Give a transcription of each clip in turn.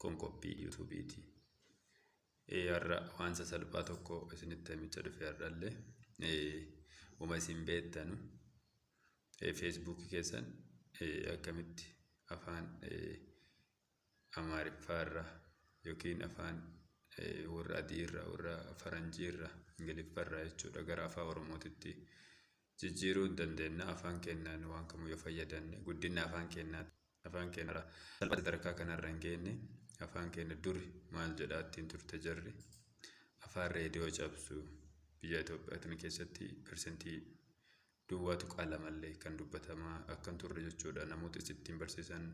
Kun qophii YouTube'ti. Har'a waan sasalphaa tokko isinitti himicha dhufe har'allee uma isin beektanu Feesbuukii keessan akkamitti afaan Amaariffaa irraa yookiin afaan warra adii irraa, warra faranjii irraa, Ingiliffa irraa jechuudha, gara afaan Oromootitti jijjiiruu hin dandeenya. Afaan keenyaan waan kamuu yoo fayyadamne guddina afaan keenyaa, afaan keenya salphaatti sadarkaa kanarra hin geenye. Afaan keenya duri maal jedhaa ittiin turte jarri? Afaan reediyoo cabsu. Biyya Itoophiyaa kana keessatti 0.2% kan dubbatamaa akkan turre jechuudha. Namoota ittiin barsiisan,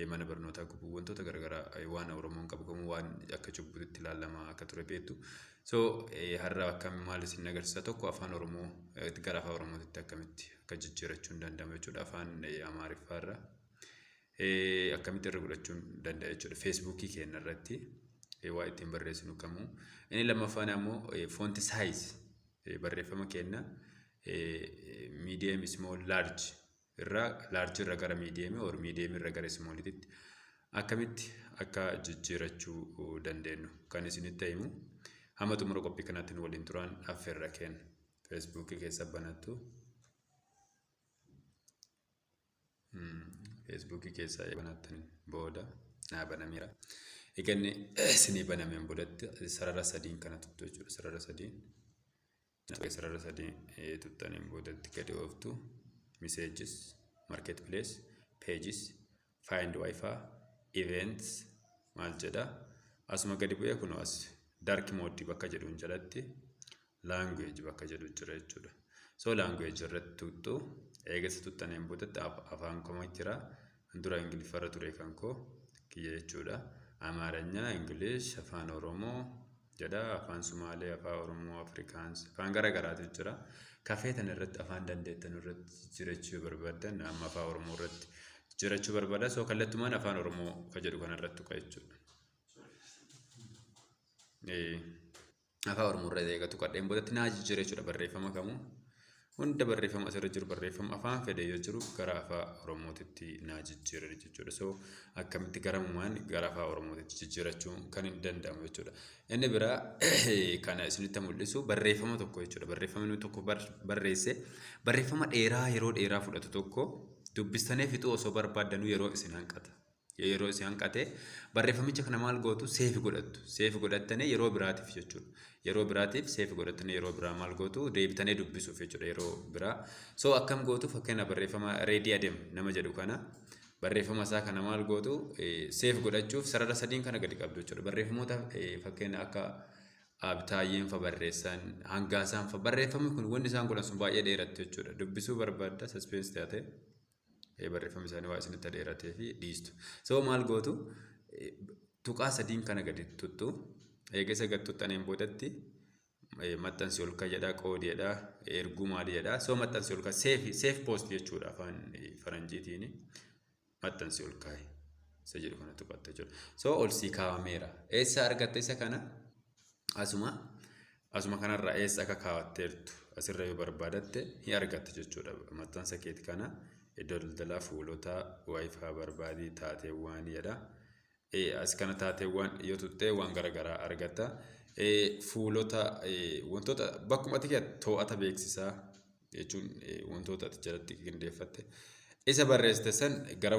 mana barnootaa gubuu, wantoota garaagaraa, waan Oromoon qabu kamuu waan akka cubbuutti ilaalamaa akka ture beektu. So har'a akkam maal isin agarsiisa? Tokko, afaan Oromoo gara afaan Oromootitti akkamitti akka jijjiirachuun danda'amu jechuudha. Afaan Amaariffaarra akkamitti irra godhachuun danda'a jechuudha. Feesbuukii keenya irratti waa ittiin barreessinu kamuu. Inni lammaffaan ammoo font size barreeffama keenya medium, small, large irraa, large irra gara medium or medium irra gara smallitti akkamitti akka jijjiirachuu dandeenyu kan isinitti himu. Hamma xumura qophii kanaatti nu waliin turaan affeerra kenna. Feesbuukii keessa banattu. Feesbuukii keessa banattan booda naa banameera. Egaa inni isinii banameen boodatti sarara sadiin kana tuttu jechuudha. Sarara sadiin. Sarara sadii tuttaniin boodatti gadi ooftu. Messages, marketplace, pages, find wifi, events maal jedha. Asuma gadi bu'ee kunoo as dark mode bakka jedhuun jalatti language bakka jedhu jira jechuudha. So language irratti tuttu. Eegasa tuttaniin boodatti afaan kama jira? Dura Ingiliffarra ture kan koo kiyya jechuudha. Amaaranyaa, English, afaan Oromoo jedha, afaan Sumaalee, afaan Oromoo, Afrikaans, afaan gara garaatu jira. Kafeetan irratti afaan dandeettan irratti jiraachuu barbaaddan, amma afaan Oromoo irratti jiraachuu barbaada. So kallattumaan afaan Oromoo ka jedhu kana irratti tuqa jechuudha. Afaan Oromoo irra eega tuqadheen boodatti naa jijjiira jechuudha barreeffama kamuu. Hunda barreeffama asirra jiru, barreeffama afaan fedhe yoo jiru, gara afaan Oromootitti naa jijjiira jechuudha. So akkamitti garamumaan gara afaan Oromootitti jijjiirachuun kan hin danda'amu jechuudha. Inni biraa kana isinitti mul'isu barreeffama tokko jechuudha. Barreeffama inni tokko barreesse, barreeffama dheeraa yeroo dheeraa fudhatu tokko dubbistanii fixuu osoo barbaaddanuu yeroo isin hanqata. Yeroo isin hanqate barreeffamicha kana maal gootu? Save godhattu. Save godhattanii yeroo biraatiif jechuudha. Yeroo biraatiif save godhattanii yeroo biraa maal gootu? Deebitanii dubbisuuf jechuudha yeroo biraa. So akkam gootu? Fakkeenya barreeffama Reedii Adeem nama jedhu kana, barreeffama isaa kana maal gootu? Save godhachuuf sarara sadiin kana gadi qabdu jechuudha. Barreeffamoota fakkeenya akka Abtaayyeen fa barreessan, Hangaasaan fa, barreeffamni kun wanni isaan godhan sun baay'ee dheeratti jechuudha. Dubbisuu barbaadda, suspense taate barreeffamni isaanii waa isinitti dheeratee fi dhiistu. So maal gootu? Tuqaa sadiin kana gadi tuttu. Eega isa gadi tuttaniin boodatti maxxansi ol ka jedha, qoodi jedha, erguu maali jedha. So maxxansi ol ka, save post jechuudha afaan faranjiitiin, maxxansi ol kaa'i isa jedhu kana tuqatta jechuudha. So ol sii kaa'ameera. Eessa argatte isa kana? Asuma kanarraa eessa akka kaawwatteertu asirra yoo barbaadatte ni argatta jechuudha. Maxxansa keeti kana iddoo daldalaa, fuulota, wifi barbaadii, taateewwan jedha. As kana taateewwan yoo tuttee waan garaagaraa argatta. Fuulota, wantoota bakkuma ati to'ata beeksisaa jechuun wantoota ati jalatti qindeeffatte isa barreessite san gara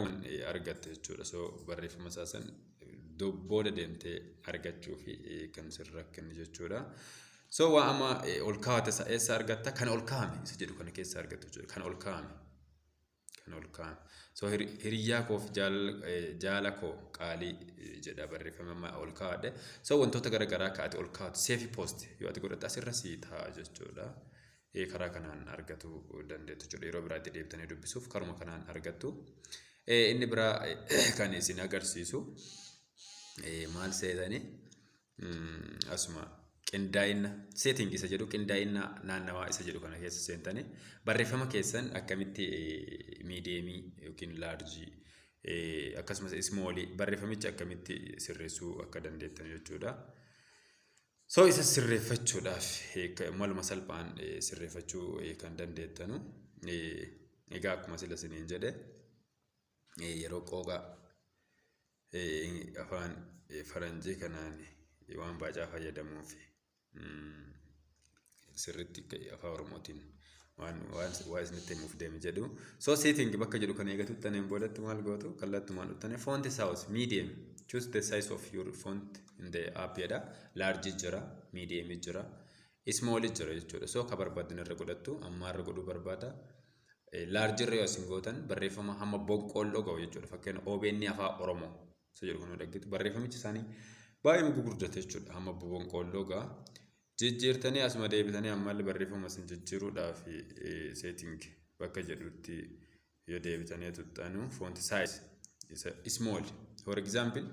argatte jechuudha. So barreeffama isaa san booda deemtee argachuu fi kan sirra kennu jechuudha. So waan amma ol kaawwate isa eessa argatta? Kan ol kaa'ame isa jedhu kana keessa argattu jechuudha. Kan ol kaa'ame. Kan ol kaa'ame. So hiriyyaa koof, jaala koo qaalii jedha barreeffama amma ol kaa'adhe. So wantoota garaagaraa akka ati ol kaa'atu save post yoo ati godhatte asirra sii ta'a jechuudha. Karaa kanaan argatu dandeettu jechuudha. Yeroo biraatti deebitanii dubbisuuf karuma kanaan argattu. Inni biraa kan isin agarsiisu maal seetanii? Asuma qindaa'ina setting isa jedhu, qindaa'ina naannawaa isa jedhu kana keessa seentanii barreeffama keessan akkamitti medium yookiin large akkasumas small barreeffamicha akkamitti sirreessuu akka dandeettan jechuudha. So isa sirreeffachuudhaaf maluma salphaan sirreeffachuu kan dandeettanu, egaa akkuma sila isiniin jedhe, yeroo qooqa Afaan faranjii kanaan waan baacaa fayyadamuuf sirriitti afaan Oromootiin waan waa isinitti himuuf deeme jedhu. So setting bakka jedhu kan eegatu tuttaniin boodatti maal gootu? Kallattumaan tuttanii font size medium, choose the size of your font in the app jedha. Large jira, medium jira, small jira jechuudha. So ka barbaadan irra godhattu, amma irra godhuu barbaada. Large irra yoo isin gootan barreeffama hamma boqqoolloo ga'u jechuudha. Fakkeenya OBN Afaan Oromoo isa jedhu kun dhaggeettu barreeffamichi isaanii baay'ee gurguddate jechuudha. Hamma boqqoolloo ga'a. Jijjiirtanii asuma deebitanii ammallee barreeffama isin jijjiiruudhaaf setting bakka jedhutti yoo deebitanii tuttanu font size isa small, for example,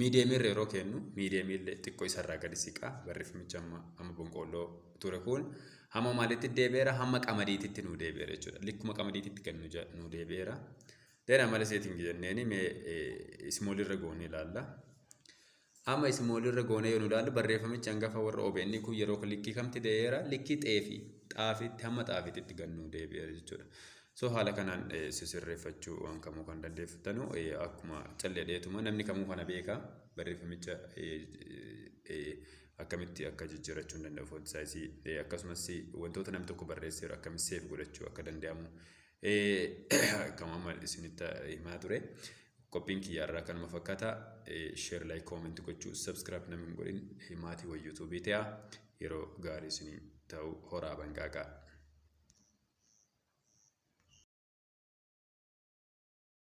medium irra yeroo kennu medium illee xiqqoo isarraa gadi siqaa. Barreeffamichi amma boqqoolloo ture kun hamma maalitti deebi'eera? Hamma qamadiititti nu deebi'eera jechuudha. Likkuma qamadiititti kan nu deebi'eera. Then amala setting jenneeni mee small irra goonee ilaalla. Amma small irra goonee yoo nu ilaallu barreeffamichi hangafa warra OBN kun yeroo likkii kamti deebi'eera? Likkii xeefii xaafiitti, hamma xaafiitti kan nu deebi'eera jechuudha. So haala kanaan sisirreeffachuu waan kamuu kan dandeeffattanu akkuma callee dheetuma namni kamuu kana beeka, barreeffamicha akkamitti akka jijjiirrachuu hin danda'u, font size, akkasumas wantoota namni tokko barreesseeru akkamitti save godhachuu akka danda'amu akkuma amma isinitti himaa ture. Qophiin kiyyaarraa kanuma fakkaata. Share, like, comment gochuu, subscribe namni hin godhin maatii wayyuu yuutuubii ta'a. Yeroo gaarii isinii ta'u, horaa banqaaqaa.